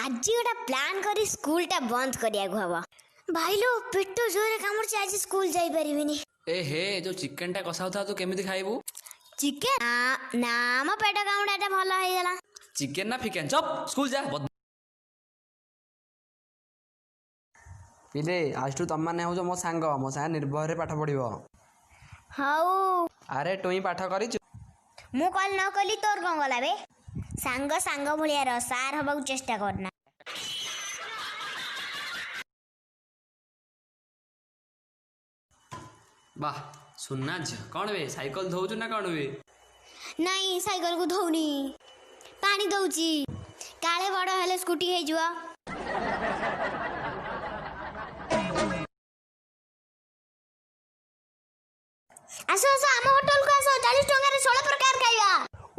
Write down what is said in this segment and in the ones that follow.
ଆଜି ଗୋଟେ ପ୍ଲାନ୍ କରି ସ୍କୁଲଟା ବନ୍ଦ କରିବାକୁ ହବ। ଭାଇଲୋ, ପେଟ ଜୋରେ କାମୁଡୁଛି, ଆଜି ସ୍କୁଲ ଯାଇପାରିବିନି। ଏ ହେ, ଯୋଉ ଚିକେନଟା କଷା ହଉଥିଲା ତୁ କେମିତି ଖାଇବୁ? ଚିକେନ ନା, ମୋ ପେଟ କାମୁଡାଟା ଭଲ ହେଇଗଲା। ଚିକେନ ନା ଫିକେନ, ଚପ୍, ସ୍କୁଲ ଯା। ପିଲେ, ଆଜିଠୁ ତମମାନେ ହେଉଛ ମୋ ସାଙ୍ଗ, ମୋ ସାଙ୍ଗେ ନିର୍ଭୟରେ ପାଠ ପଢ଼ିବ। ହଉ। ଆରେ ଟୁଇଁ, ପାଠ କରିଛୁ? ମୁଁ କଲ୍ ନ କଲି ତୋର କଣ ଗଲା ବେ? ସାଙ୍ଗ ସାଙ୍ଗ ଭଳିଆ ରହ, ସାର୍ ହବାକୁ ଚେଷ୍ଟା କରନା। ବାহ ସୁନା ଝିଅ, କ'ଣ ବେ, ସାଇକେଲ ଧୋଉଛୁ ନା କ'ଣ ବେ? ନାଇଁ, ସାଇକେଲକୁ ଧଉନି, ପାଣି ଦଉଛି, କାଳେ ବଡ ହେଲେ ସ୍କୁଟି ହେଇଯିବ। ଆସ ଆସ, ଆମ ହୋଟେଲକୁ ଆସ, 40 ଟଙ୍କାରେ 16 ପ୍ରକାର ଖାଇବା।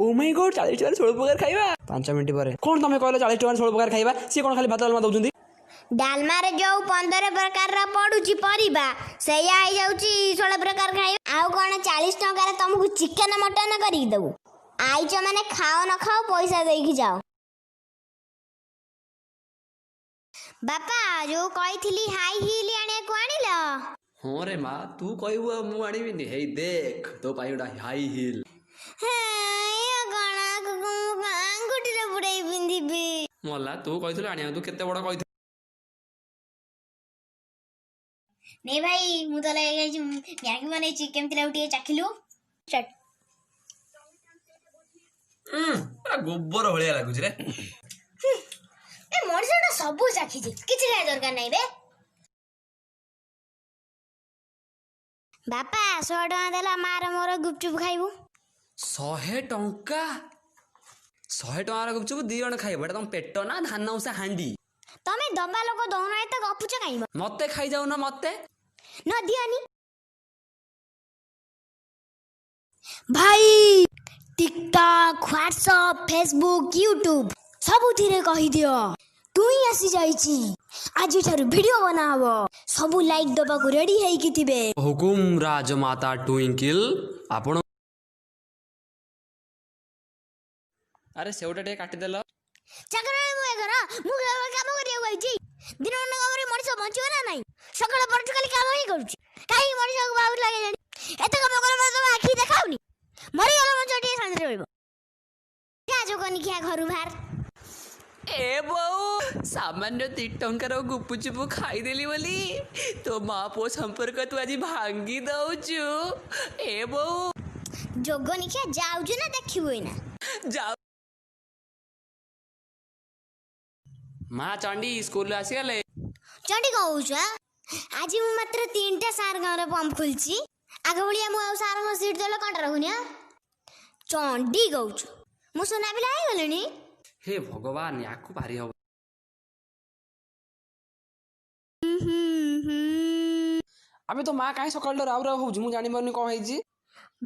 ଓ ମାଇ ଗଡ୍, 40 ଟଙ୍କାରେ 16 ପ୍ରକାର ଖାଇବା? 5 ମିନିଟ୍ ପରେ। କ'ଣ ତମେ କହିଲ 40 ଟଙ୍କାରେ 16 ପ୍ରକାର ଖାଇବା? ସିଏ କ'ଣ ଖାଲି ଭାତ ଡାଲମା ଦଉଛନ୍ତି? ଡାଲମାରେ ଯୋଉ 15 ପ୍ରକାରର ପଡୁଛି ପରିବା, ସେଇଆ ହେଇଯାଉଛି 16 ପ୍ରକାର ଖାଇବା। ଆଉ କ'ଣ 40 ଟଙ୍କାରେ ତମକୁ ଚିକେନ ମଟନ କରିକି ଦବୁ? ଆଇଛ ମାନେ ଖାଅ ନ ଖାଅ ପଇସା ଦେଇକି ଯାଅ। ବାପା, ଯୋଉ କହିଥିଲି ହାଇ ହିଲ୍ ଆଣିବାକୁ, ଆଣିଲ? ହଁ ରେ ମା, ତୁ କହିବୁ ଆଉ ମୁଁ ଆଣିବିନି? ହେଇ ଦେଖ, ତୋ ପାଇଁ ଗୋଟେ ହାଇ ହିଲ୍। ଇଏ କଣ? ଆଗକୁ ମୁଁ ଆଙ୍ଗୁଠିରେ ବୁଡେଇ ପିନ୍ଧିବି? ମଲା, ତୁ କହିଥିଲୁ ଆଣିବାକୁ, ତୁ କେତେ ବଡ କହିଥିଲୁ। ନେ ଭାଇ, ମୁଁ ତ ଲାଗି ମ୍ୟାଗି ବନେଇଛି, କେମିତି ଲାଗୁ ଟିକେ ଚାଖିଲୁ। ପୁରା ଗୋବର ଭଳିଆ ଲାଗୁଛି ରେ। ଏ ମଣିଷଟା ସବୁ ଚାଖିଛି, କିଛି ଖାଇବା ଦରକାର ନାହିଁ ବେ। ବାପା, 100 ଟଙ୍କା ଦେଲା, ମାର ମୋର ଗୁପଚୁପ ଖାଇବୁ। 100 ଟଙ୍କା? 100 ଟଙ୍କାର ଗୁପଚୁପ ଦି ଜଣ ଖାଇବ? ଏଟା ତମ ପେଟ ନା ଧାନ ଉଷା ହାଣ୍ଡି? ତମେ ଦବା ଲୋକ ଦଉନ, ଏତେ ଗପୁଛ କାଇଁ? ମତେ ଖାଇଯାଉନ ମତେ। ନ ଦିଅନି ଭାଇ। ଟିକଟକ୍, ହ୍ୱାଟ୍ସଅପ୍, ଫେସବୁକ୍, ୟୁଟ୍ୟୁବ ସବୁଥିରେ କହିଦିଅ ତୁଇ ଆସିଯାଇଛି, ଆଜିଠାରୁ ଭିଡିଓ ବନାହବ, ସବୁ ଲାଇକ୍ ଦବାକୁ ରେଡି ହେଇକି ଥିବେ। ହୁକୁମ ରାଜମାତା ଟୁଇଙ୍କିଲ, ଆପଣ। ଆରେ, ସେଉଟା ଟିକେ କାଟିଦେଲ। ଚାକରାଣୀ ମୁଁ ଏ ଘର, ମୁଁ କେବଳ କାମ କରିବାକୁ ଆଇଛି। ଦିନ ମାନ କାମରେ ମଣିଷ ବଞ୍ଚିବ ନା ନାହିଁ? ସକାଳ ପରଠୁ ଖାଲି କାମ ହିଁ କରୁଛି, କାହିଁକି ମଣିଷକୁ ବହୁତ ଲାଗିଲାଣି। ଏତେ କାମ କଲେ ତମ ଆଖି ଦେଖାଉନି? ମରିଗଲେ ମଣିଷ ଟିକେ ଶାନ୍ତିରେ ରହିବ। ଯା ଯୋଗନିଖିଆ, ଘରୁ ବାହାର। ଏ ବୋଉ, ସାମାନ୍ୟ 2 ଟଙ୍କାର ଗୁପୁଚୁପୁ ଖାଇଦେଲି ବୋଲି ତୋ ମା ପୁଅ ସମ୍ପର୍କ ତୁ ଆଜି ଭାଙ୍ଗି ଦଉଛୁ? ଏ ବୋଉ। ଯୋଗନିଖିଆ, ଯାଉଛୁ ନା ଦେଖିବୁ ଏଇନା? ଯାଉ। ମା ଚଣ୍ଡୀ ସ୍କୁଲରୁ ଆସିଗଲେ। ଚଣ୍ଡୀ କଣ କହୁଛୁ? ଆଜି ମୁଁ ମାତ୍ର 3ଟା ସାରଙ୍କର ପମ୍ପ ଖୋଲିଛି। ଆଗ ଭଳିଆ ମୁଁ ଆଉ ସାରଙ୍କ ସିଟ୍ ତଳେ କଣ୍ଟା ରଖୁନି। ଚଣ୍ଡୀ କହୁଛୁ, ମୁଁ ସୁନା ପିଲା ହେଇଗଲିଣି। ହେ ଭଗବାନ, ୟାକୁ ପାରି ହବ। ଆବେ, ତୋ ମା କାହିଁ ସକାଳୁ ରାଉ ରାଉ ହଉଛି? ମୁଁ ଜାଣିପାରୁନି କ'ଣ ହେଇଛି।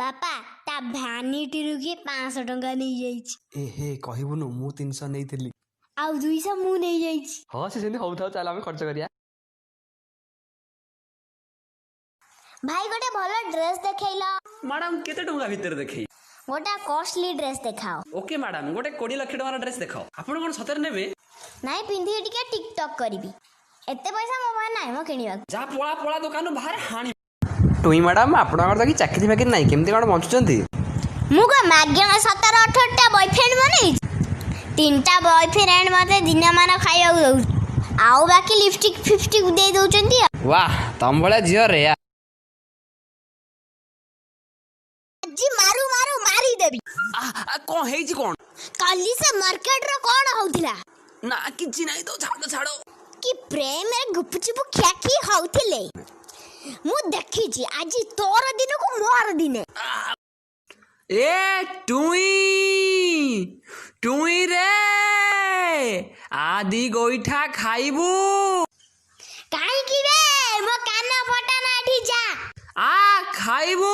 ବାପା, ତା ଭ୍ୟାନିଟିରୁ କିଏ 500 ଟଙ୍କା ନେଇଯାଇଛି। ଏ ହେ, କହିବୁନୁ, ମୁଁ 300 ନେଇଥିଲି। ଆଉ 200 ମୁଁ ନେଇଯାଇଛି। ହଁ, ସେ ସେମିତି ହଉଥାଉ, ଚାଲ ଆମେ ଖର୍ଚ୍ଚ କରିବା। ଭାଇ, ଗୋଟେ ଭଲ ଡ୍ରେସ୍ ଦେଖେଇଲ। ମ୍ୟାଡ଼ାମ, କେତେ ଟଙ୍କା ଭିତରେ ଦେଖେଇ? ଗୋଟେ କଷ୍ଟଲି ଡ୍ରେସ୍ ଦେଖାଅ। ଓକେ ମ୍ୟାଡ଼ାମ, ଗୋଟେ 20 ଲକ୍ଷ ଟଙ୍କାର ଡ୍ରେସ୍ ଦେଖ। ଆପଣ କ'ଣ ସତରେ ନେବେ? ନାଇଁ, ପିନ୍ଧିକି ଟିକେ ଟିକଟକ୍ କରିବି। ଏତେ ପଇସା ମୋ ପାଖରେ ନାହିଁ ମୋ କିଣିବାକୁ। ଯା, ପଳା ପଳା, ଦୋକାନରୁ ବାହାରେ, ହାଣି। ଟୁଇଁ ମ୍ୟାଡ଼ାମ, ଆପଣଙ୍କର ତ କି ଚାକିରି ଫାକିରି ନାହିଁ, କେମିତି କ'ଣ ବଞ୍ଚୁଛନ୍ତି? ମୁଁ କଣ ମାଗଣା 17 18ଟା ବୟଫ୍ରେଣ୍ଡ ବନେଇଛି? 3ଟା ବୟଫ୍ରେଣ୍ଡ ମତେ ଦିନମାନ ଖାଇବାକୁ ଦଉଛି, ଆଉ ବାକି ଲିପଷ୍ଟିକ୍ ଫିପଷ୍ଟିକ୍ ଦେଇ ଦଉଛନ୍ତି ଆଉ। ୱାହ, ତମ ଭଳିଆ ଝିଅ ରେ। ଆଜି ମାରୁ ମାରୁ ମାରିଦେବି। କ'ଣ ହେଇଛି କ'ଣ? କାଲି ସେ ମାର୍କେଟରେ କଣ ହଉଥିଲା? ନା, କିଛି ନାହିଁ ତ, ଛାଡ଼ ଛାଡ଼। କି ପ୍ରେମରେ ଗୁପଚୁପ ଖିଆଖି ହଉଥିଲେ ମୁଁ ଦେଖିଛି। ଆଜି ତୋର ଦିନକୁ ମୋର ଦିନେ। ଏ ଟୁଇଁ, ଟୁଇଁ ରେ, ଆଦି ଗୋଇଠା ଖାଇବୁ। କାହିଁକି ବେ? ମୋ କାନ ଫଟା ନା, ଏଠି ଯା। ଆ ଖାଇବୁ।